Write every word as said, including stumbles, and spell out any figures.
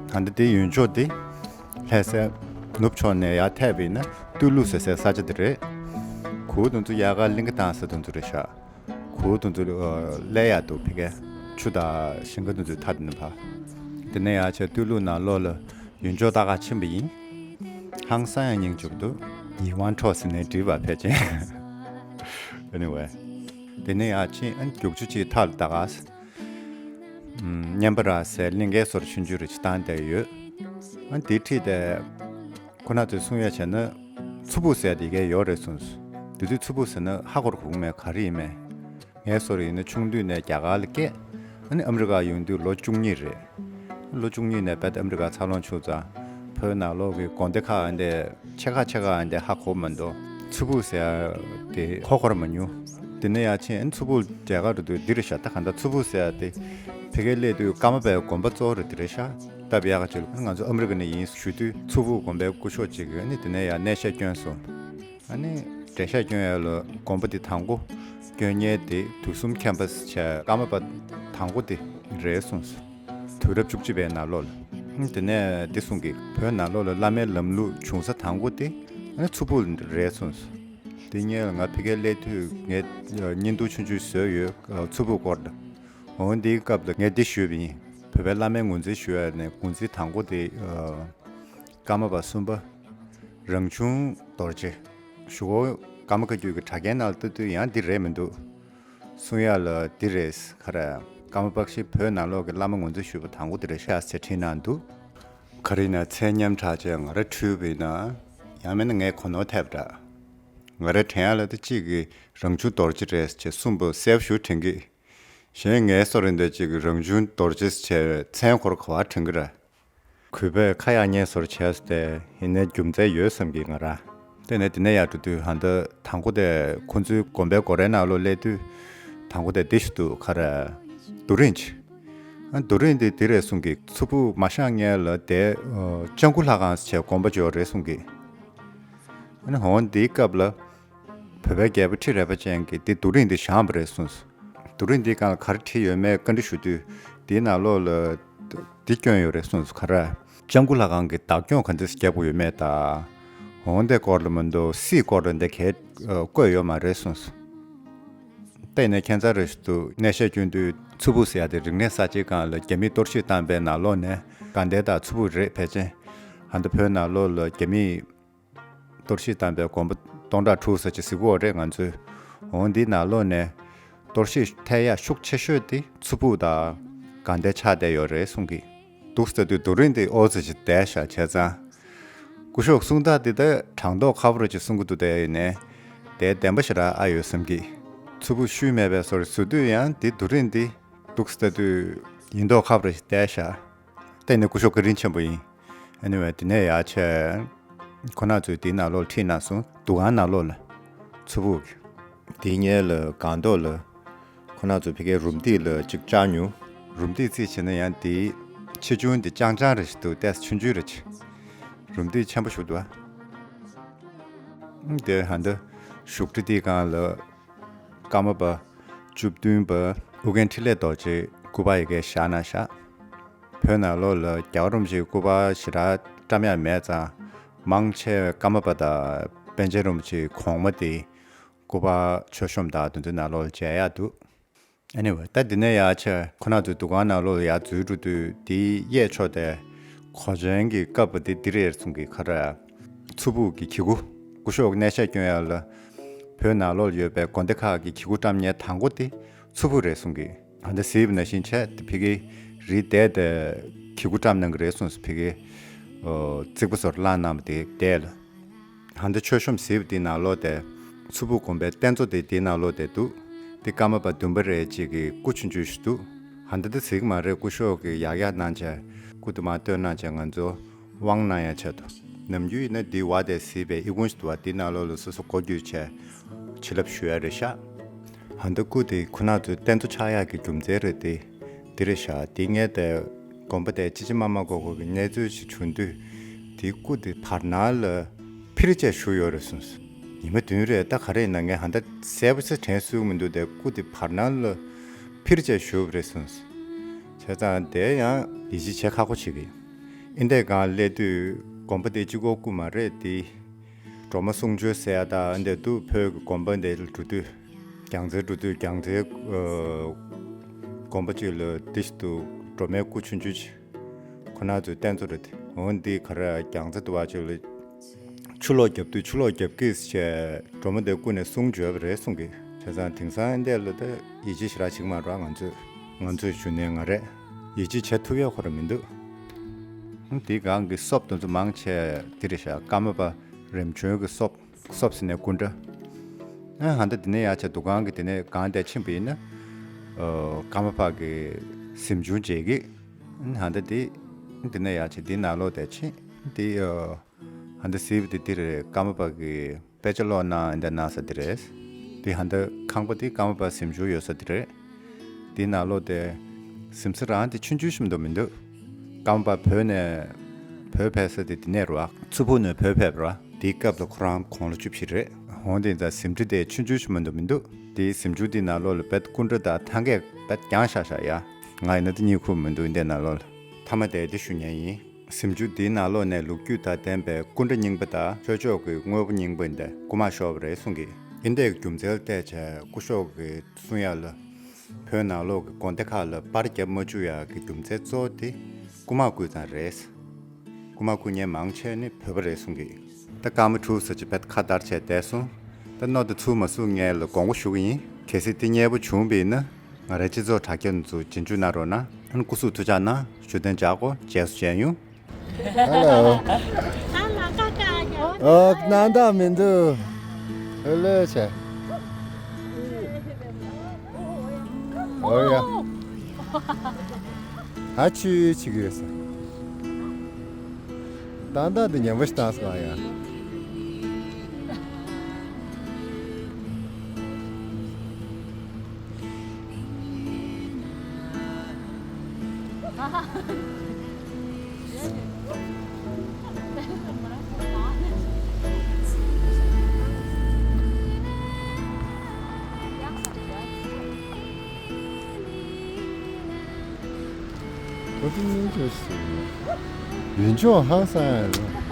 ད་ལྟ་དེ་ཡུལ་ཕྱོགས་དེ་ལྷ་སའི་ནུབ་ཕྱོགས་ནས་ཡར་ཐད་པ་ཡིན་ན་སྟོད་ལུག་ཟེར་སའི་ས་ཆ་དེ་རེད། གོ་བོ་དེ་ཚོ་ཡལ་ག་གླིང་ག་བཏང་ས་དེ་ཚོ་རེད་ཤག་གོ་བོ་དེ་ཚོ་ཨ་སླེབས་ཡག་འདུག་ཕ་གིའི་ཆུ་དང་ཞིང་ཁ་དེ་ཚོའི་མཐའ་དེ་ནས་ཕར། དེ་ནས་ཡར་བྱས་སྟོད་ལུག་ནང་ལོགས་ལ་ཡུལ་ཕྱོགས་ལྟ་ག་ཕྱིན་པ་ཡིན། ཧང་སང་ཡང་སྙིང་རྗེ་པོ་འདུག་ཡིད་དབང་འཕྲོག་ཟེར་ནས་བྲིས་པ་ཕལ་ཆེར། Anyway། དེ་ནས་ཡར་ཕྱིན། ཨ་ནི་རྒྱུག་ཆུ་གཅིག་མཐའ་ལ་ལྟ་ག། ཨམ། སྙན་པ་ར་ཟེར་གླིང་གའི་སོར་ཆུང་ཆུང་རེ་ཅིག་བཏང་བསྡད་ཡོད། ཨ་ནི་དེའི་འཁྲིས་དེ་ཁོ་ན་ཚོས་གསུང་ཡ་བྱས་ན་མཚུར་ཕུ་ཟེར་དེ་གས་ཡོད་རེད་གསུངས། དེ་དུས་མཚུར་ཕུ་ཟེར་ན་ཧ་གོ་གི་མེད། ག་རེ་ཡིན་མེད། ངའི་སོར་ཡིན་ན་ཆུང་དུས་ནས་རྒྱ་གར་ལ་སྐྱེས། ཨ་ནི་ཨ་མི་རི་ཀ་ཡོང་དུས་ལོ་བཅུ་གཉིས་རེད། ལོ་བཅུ་གཉིས་ནས་རྦད་དེ་ཨ་མི་རི་ཀ་འཚར་ལོངས་བྱུང་ཙང་བོད་ནང་ལོགས་ཀྱི་དགོན་སྡེ་ཁག་འདི་ཆེ་ཁག་ཆེ་ཁག་འདི་ཧ་གོ་མི་འདུག་མཚུར་ཕུ་ཟེར་ཡ་དེ་གོ་གོ་ར་མ་མྱོང་། དེ་ནས་ཡར་ཕྱིན། ཨ་ནི་མཚུར་ཕུ་མཇལ་ཁ་འགྲོ་དུས་འདི་རེད་ཤག་ད་གང་ལྟར་མཚུར་ཕུ་ཟེར་ཡ་དེ་ཕ་གིར་སླེབས་དུས་ཀརྨ་པའི་དགོན་པ་གཙོ་བོ་རེད། འདི་རེད་ཤག་སྟབས་ཡག་ག་ཅིག་ལ་ང་ཚོ་ཨ་མི་རི་ཀ་ནས་ཡིན་ཞུ་དུས་མཚུར་ཕུ་དགོན་པའི་སྐུ་ཞབས་ཅིག་གིས་ཨ་ནི་དེ་ནས་ཡར་གནས་བཤད་བསྐྱོན་སོང་། ཨ་ནི་གྲྭ་ཤག་སྐྱོན་ཡ་ལ་དགོན་པ་འདི་དང་པོ་སྐྱོན་མཁན་དེ་དུས་གསུམ་མཁྱེན་པ་ཟེར་བྱས་ཀརྨ་པ་དང་པོ་དེ་རེད་གསུངས་སོང་། དུས་རབས་བཅུ་གཅིག་པའི་ནང་ལོགས་ལ། ཨ་ནི་དེ་ནས་འདི་གསུང་གི། བོད་ནང་ལོགས་ལ་བླ་མའི་ལམ་ལུགས་བྱུང་ས་དང་པོ་དེ་ཨ་ནི་མཚུར་ཕུ་རེད་གསུངས་སོང་། དེ་སྔོན་ལ་ང་ཕ་གིར་སླེབས་དུས་ངས་བརྙན་ཐུང་ཆུང་ཆུང་བཟོས་ཡོད། མཚུར་ཕུ་སྐོར་ལ། འོ་འདིའི་སྐབས་ལ་ངས་འདི་ཞུས་པ་ཡིན། བོད་པའི་བླ་མའི་ངོས་འཛིན་ཞུ་ཡ་ནས་ངོས་འཛིན་དང་པོ་དེ་ཨ། ཀརྨ་པ་གསུམ་པ། རང་བྱུང་རྡོ་རྗེ། གཞུག་གུ་ཀརྨ་བཀའ་བརྒྱུད་ཀྱི་དྲ་རྒྱའི་ནང་ལ་ལྟ་དུས་ཡང་འདི་རེད་མི་འདུག་གསུང་ཡ་ལ་འདི་རེད། ག་རེ། ཀརྨ་པ་ཞིག་བོད་ནང་ལོགས་ཀྱི་བླ་མ་ངོས་འཛིན་ཞུས་པ་དང་པོ་འདི་རེད་ཤག་ཟེར་བྲིས་གནང་འདུག་ག་རེ་ཡིན་ན་མཚན་ཉམས་དྲག་བྱས་ང་རང་འཁྲུལ་པ་ཡིན་ན། ཡང་མིན་ན་ངས་གོ་ནོར་ཐེབས་འདྲ། ང་རང་དྲན་ཡ་ལ་ད་གཅིག་གིས་རང་བྱུང་རྡོ་རྗེ་རེད་ཅེས་གསུངས་པ་གསལ་པོ་ཞེ་པོ་དྲན་གི། གཞན་ངའི་སོར་རིན་དེ་གཅིག་གིས་རང་བྱུང་རྡོ་རྗེ་ཟེར་བའི་མཚན་ཁོ་རང་ག་པར་དྲན་གི་རེད། གུས་པས་ཁ་གཡར་ཉེན་བཟོ་བྱས་ཏེ་ཡིན་ནའི་རྒྱུ་མཚན་ཡོད་བསམ་གི་ང་རང་། དེ་ནས་དེ་ནས་ཡར་འགྲོ་དུས་ཧ་ད་དང་པོ་དེ་ཁོང་ཚོའི་དགོན་པའི་སྒོ་རའི་ནང་ལོགས་སླེབས་དུས་དང་པོ་དེ་འདི་ཞིག་འདུག་ག་རེ། རྡོ་རིང་ཅིག་ཨ་རྡོ་རིང་དེ་འདི་རེད་གསུང་གི། མཚུར་ཕུ་མ་བཞེངས་སྔོན་ལ་དེ་ཨ་ལྕང་སྐུ་ལྷ་ཁང་ཟེར་བྱས་དགོན་པ་ཅིག་ཡོད་རེད་གསུང་གི། ཨ་ནི་འོ་འདིའི་སྐབས་ལ་བོད་པའི་རྒྱལ་པོ་ཁྲི་རལ་པ་ཅན་གྱིས་འདི་རྡོ་རིང་འདི་བཞེངས་པ་རེད་གསུངས་སོ། རྡོ་རིང་འདིའི་སྒང་ལ་ག་རེ་བྲིས་ཡོད་མེད་བཀའ་འདྲི་ཞུ་དུས་འདིའི་ནང་ལོགས་ལ་འདི་བསྐྱོན་ཡོད་རེད་གསུངས་སོ། ག་རེ། ལྕང་སྐུ་ལྷ་ཁང་གི་བདག་སྐྱོང་ག་འདྲས་རྒྱག་དགོས་ཡོད་མེད་དང་། འོ་འདི་སྐོར་ལ་མི་འདུག་སྲིད་སྐོར་ལ་འདི་གས་བཀོད་ཡོད་མ་རེད་གསུངས་སོ། བལྟས་ནས་ཁྱད་མཚར་རེ་ཞིག་འདུག་གནས་བཤད་བསྐྱོན་དུས་མཚུར་ཕུ་ཟེར་ཡ་དེ་རིག་གནས་གསར་བརྗེའི་སྒང་ལ་རྒྱ་མིས་གཏོར་བཤིག་བཏང་པའི་ནང་ལོགས་ནས་དགའ་ལྡན་དང་མཚུར་ཕུ་རེད་ཕལ་ཆེར། ཧ་ད་བོད་ནང་ལོགས་ལ་རྒྱ་མིས་གཏོར་བཤིག་བཏང་པའི་དགོན་པ་སྟོང་ཕྲག་དྲུག་ཙམ་ཅིག་ཟེར་གྱི་ཡོད་རེད་ང་ཚོས། འོ་འདིའི་ནང་ལོགས་ནས་གཏོར་བཤིག་ཐེབས་ཡ་ཤུགས་ཆེ་ཤོས་དེ་མཚུར་ཕུ་དང་དགའ་ལྡན་ཆགས་བསྡད་ཡོད་རེད་གསུང་གི། འདུག་ཟེར་དུས་རྡོ་རིང་དེ་ཨོ་ཙི་ཅིག་བསྡད་ཤག་བྱས་ཙང་། སྐུ་ཞབས་གསུང་སྟངས་དེ་ད་དྲང་ཐོག་ཁ་པོ་རེ་ཅིག་གསུང་གི་འདུག་དེ་ཡིན་ནའི། དེ་བདེན་པ་ཞེ་དྲག་ཨ་ཡོད་བསམ་གི། མཚུར་ཕུ་ཤུལ་མེད་པའི་བཟོ་འདྲ་བཟོ་དུས་ཡང་དེ་རྡོ་རིང་དེ་འདུག་ཟེར་དུས་ཡིན་མདོག་ཁ་པོ་རེ་ཞིག་བསྡད་ཤག་བལྟས་ནས་སྐུ་ཞབས་བཀའ་དྲིན་ཆེན་པོ་ཡིན། Anyway། དེ་ནས་ཡར་བྱས། ཁོ་ན་ཚོས་དེའི་ནང་ལོགས་ཁྲིད་གནང་སོང་། འདུ་ཁང་ནང་ལོགས་ལ། མཚུར་ཕུ་གི། དེའི་སྔོན་ལ་སྒང་ཏོག་ལ། ཁོ་ན་ཚོས་ཕ་གིའི་རུམ་བཏེགས་ལ་གཅིག་བཅར་མྱོང་། རུམ་བཏེགས་རྩིས་བྱས་ན་ཡང་དེའི་ཆེ་ཆུང་དེ་རྐྱང་རྐྱང་རེ་ཞིག་འདུག་ཏོག་ཙམ་ཆུང་ཆུང་རེ་ཅིག་རུམ་བཏེགས་ཆེན་པོ་ཞིག་འདུག་ཨ། དེ་ཧ་ད་བཞུགས་ཁྲི་དེའི་སྒང་ལ། ཀརྨ་པ་བཅུ་བདུན་པ་ཨོ་རྒྱན་འཕྲིན་ལས་རྡོ་རྗེ་སྐུ་པར་ཡ་གིར་བཞག་གནང་ཤག་བོད་ནང་ལོགས་ལ་རྒྱལ་བ་རིན་པོ་ཆེའི་སྐུ་པར་ཞེ་དྲག་བཀྲམ་ཡག་མེད་ཙང་། མང་ཆེ་བས་ཀརྨ་པ་དང་པཎ་ཆེན་རིན་པོ་ཆེའི་གོང་མ་དེ་སྐུ་པར་མཆོད་གཤོམ་དང་དེ་ཚོའི་ནང་ལོགས་ལ་མཇལ་ཡག་འདུག Anyway། ད་འདི་ནས་ཡར་བྱས་ཁོ་ན་ཚོའི་འདུ་ཁང་ནང་ལོགས་ལ་ཡར་འཛུལ་འགྲོ་དུས་དེའི་གཡས་ཕྱོགས་དེ་གོས་ཆེན་གྱི་བཀབ་པ་དེ་འདི་རེད་གསུང་གི། ག་རེ། མཚུར་ཕུ་གི་གྱི་གུ། སྐུ་ཞབས་གནས་བཤད་སྐྱོན་ཡ་ལ། བོད་ནང་ལོགས་ལ་ཡོད་པའི་དགོན་སྡེ་ཁག་གི་གྱི་གུ་བཀྲམ་མཁན་དང་པོ་དེ་མཚུར་ཕུ་རེད་གསུང་གི། ད་ལྟ་གཟིགས་པ་ནང་བཞིན་བྱས་ཏེ་ཕ་གིའི་རི་དེད་དེ་གྱི་གུ་བཀྲམ་གནང་གི་རེད་གསུངས་སོ། ཕ་གིའི་ཨོ་རྩིག་པ་ཚོར་བླངས་གནང་བ་དེ་དེད་ལ། ད་ལྟ་མཆོད་གཤོམ་གཟིགས་པ་དེའི་ནང་ལོགས་དེ། མཚུར་ཕུ་དགོན་པའི་རྟེན་གཙོ་དེ་དེའི་ནང་ལོགས་དེ་འདུག་དེ་ཀརྨ་པ་བདུན་པ་རེ་གཅིག་གི་སྐུ་ཆུང་ཆུང་ཞིག་འདུག་ད་ལྟ་དེ་གཟིགས་ཀྱི་མ་རེད། སྐུ་ཞབས་ཀྱིས་ཡག་ཡག་གནང་བྱས་སྐུ་དེ་མར་སྟོན་གནང་བྱས་ང་ཚོ་དབང་གནང་ཡ་ཆེད་དུ། ནམ་རྒྱུན་ཡིན་ན་འདི་བ་དེ་གཟིགས་པའི་ཨི་ཁུང་ཞིག་འདུག་བ། དེའི་ནང་ལོགས་ལ་སོ་སོ་སྒོ་བརྒྱུད་བྱས་བྱིན་རླབས་ཞུ་ཡ་རེད་ཤག་ད་ལྟ་སྐུ་དེ་ཁོ་ན་ཚོའི་རྟེན་གཙོ་ཆགས་ཡག་གི་རྒྱུ་མཚན་རེད་དེ། འདི་རེད་ཤག་དེ་སྔོན་དེ་དགོན་པ་དེ་ཅི་ཅི་མ་མ་གོ་གོ་གི་གནས་ཚུལ་ཞིག་བྱུང་དུས། དེའི་སྐུ་དེ་བར་སྣང་ལ་འཕིར་བྱས་བཞུགས་ཡོད་རེད་གསུངས་སོང་། ཉི་མ་བདུན་རེད། ད་ག་རེ་ཡིན་ན་ངས་ཧ་ད་གསལ་པོ་ཞིག་དྲན་སྲོལ་མི་འདུག་དེ་སྐུ་དེ་བར་སྣང་ལ་འཕིར་བྱས་བཞུགས་པ་རེད་གསུངས་སོང་། བྱས་ཙང་དེ་ཡང་ཡིད་ཆེས་བྱེད་ཁག་པོ་ཞིག་གི། ཨིན་དེ་གང་སླེབས་དུས་དགོན་པ་དེ་གཅིག་པོ་སྐུ་མ་རེད་དེ། སྒྲོལ་མ་གསུང་ཆོས་ཟེར་ཡ་ད་ཨིན་དེ་འདུག་བོད་ཀྱི་དགོན་པ་འདི་འགྲོ་དུས། རྒྱལ་རྩེ་འགྲོ་དུས་རྒྱལ་རྩེའི་དགོན་པ་གཅིག་ལ་དེ་ཞིག་འདུག་སྒྲོལ་མའི་སྐུ་ཆུང་ཆུང་ཅིག་ཁོ་ན་ཚོས་བསྟན་ཚོ་རེད། འོ་འདི་ག་རེ་རྒྱལ་རྩེ་འདུག་བ་ཅིག་ལ། ཆུ་ལོག་རྒྱབ་དུས་ཆུ་ལོག་རྒྱབ་ཀྱིས་བྱས་སྒྲོལ་མ་དེ་སྐུ་ནས་གསུང་བརྗོད་པ་རེད་གསུང་གི། བྱས་ཙང་དེང་སང་འདི་ལ་ད་ཡིད་ཆེས་ཞེ་དྲག་བྱེད་ཀྱི་མ་རེད་ང་ཚོས། ང་ཚོས་ཞུ་ནས་ང་རེད། ཡིད་ཆེས་བྱེད་ཐུབ་ཡ་ཁོ་རང་མི་འདུག་ཧུམ། དེའི་སྒང་གི་སོབ་དེ་ཚོ་མང་ཆེ་དེ་རེད་ཤག་ཀརྨ་པ་རིམ་བྱོན་གྱི་སོབ། སོབ་ཟེར་ནས་སྐུ་འདྲ། ཨ་ཧ་ད་དེ་ནས་ཡར་བྱས་འདུ་ཁང་གི་དེ་ནས་སྒང་དེ་ཕྱིན་པ་ཡིན་ན། ཨ་ཀརྨ་པ་གི་གཟིམ་ཆུང་མཇལ་གི། ཨ་ཧ་ད་དེ། དེ་ནས་ཡར་བྱས་དེའི་ནང་ལོགས་དེ་ཕྱིན། དེ་ཨ་ཧ་ད་གཟིགས་པ་དེ་དེ་རེད། ཀརྨ་པ་གི་དཔེ་ཆ་ཀློག་གནང་ཡིན་ད་གནང་ས་དེ་རེད། དེ་ཧ་ད་ཁང་པ་དེ་ཀརྨ་པ་གཟིམ་ཆུང་ཡོད་ས་དེ་རེད། དེའི་ནང་ལོགས་དེ་གཟིམ་ས་རང་དེ་ཆུང་ཆུང་ཞིག་མི་འདུག་མི་འདུག་ཀརྨ་པ་བོད་ནས་བོད་ཕེབས་ས་དེ་དེ་ནས་རེད་བ། མཚུར་ཕུ་ནས་བོད་ཕེབས་རེད་བ། དེའི་སྐབས་ལ་ཁོ་རང་དགུང་ལོ་བཅུ་བཞི་རེད། འོང་དེ་ད་གཟིམ་ཁྲི་དེ་ཆུང་ཆུང་ཞིག་མི་འདུག་མི་འདུག་དེའི་གཟིམ་ཆུང་དེའི་ནང་ལོགས་ལ་དཔེ་སྐུ་འདྲ་དང་ཐང་གས་དཔེ་རྒྱང་ཤག་ཤག་ཡ། ང་ཡིན་ན་དེ་གཉིད་ཁུག་མི་འདུག་འདི་ནང་ལོགས་ལ། མཐའ་མ་དེ་དེ་ཞུ་མཁན་ཡིན། གཟིམ་ཆུང་འདིའི་ནང་ལོགས་ནས་ལོ་རྒྱུས་དང་ལྡན་པའི་སྐུ་འདྲ་རྙིང་པ་དང་ཆོས་ཕྱོགས་ཀྱི་དངོས་པོ་རྙིང་པ་འདི་རྐུ་མ་ཤོར་བ་རེད་གསུང་གི། འདི་འདྲའི་རྒྱུ་མཚན་བལྟས་བྱས་སྐུ་ཞབས་ཀྱིས་གསུང་ཡ་ལ། བོད་ནང་ལོགས་ཀྱི་དགོན་སྡེ་ཁག་ལ་པར་བརྒྱབ་མ་བཅུག་ཡ་གི་རྒྱུ་མཚན་གཙོ་བོ་དེ་རྐུ་མ་རྐུས་ཙང་རེད། རྐུ་མ་རྐུ་མཁན་མང་ཆེ་ནི་བོད་པ་རེད་གསུང་གི། ད་སྐར་མ་དྲུག་ཙམ་ཅིག་བེད་ཁ་བརྡར་བྱས་བསྡད་སོང་། ད་ནོར་དེ་ཚུར་མ་བཟུང་ངས་ལ་དགོངས་པ་ཞུ་གི་ཡིན། གལ་སྲིད་དེ་མཉེས་པོ་བྱུང་བ་ཡིན་ན་ང་རའི་སྤྱི་ཚོགས་དྲ་རྒྱ་ཚོ་རྗེས་འཇུག་གནང་རོགས་གནང་། ཨ་ནི་སྐུ་གཟུགས་ཐུགས་ཅག་གནང་། བཞུགས་གདན་འཇགས་དགོས། རྗེས་སུ་མཇལ་ཡོང་། ཧེ་ལོ། ཨོ་སྣང་དག་མི་འདུག་ཧེ་ལོ་བྱས། ཨོ་ཡ། ད་ཆུ་ཆི་གི་ཡོད་ས། ཏན་ཏན་དེ་ཉམས་པ་ཞིག་བཏང་སོང་ཨ་ཡ། ཁོ་ཚོ་སྙིང་རྗེ་ཞིག་ཡིན། ཡུལ་ལྗོངས་ཧང་སང་ཡ་རེད།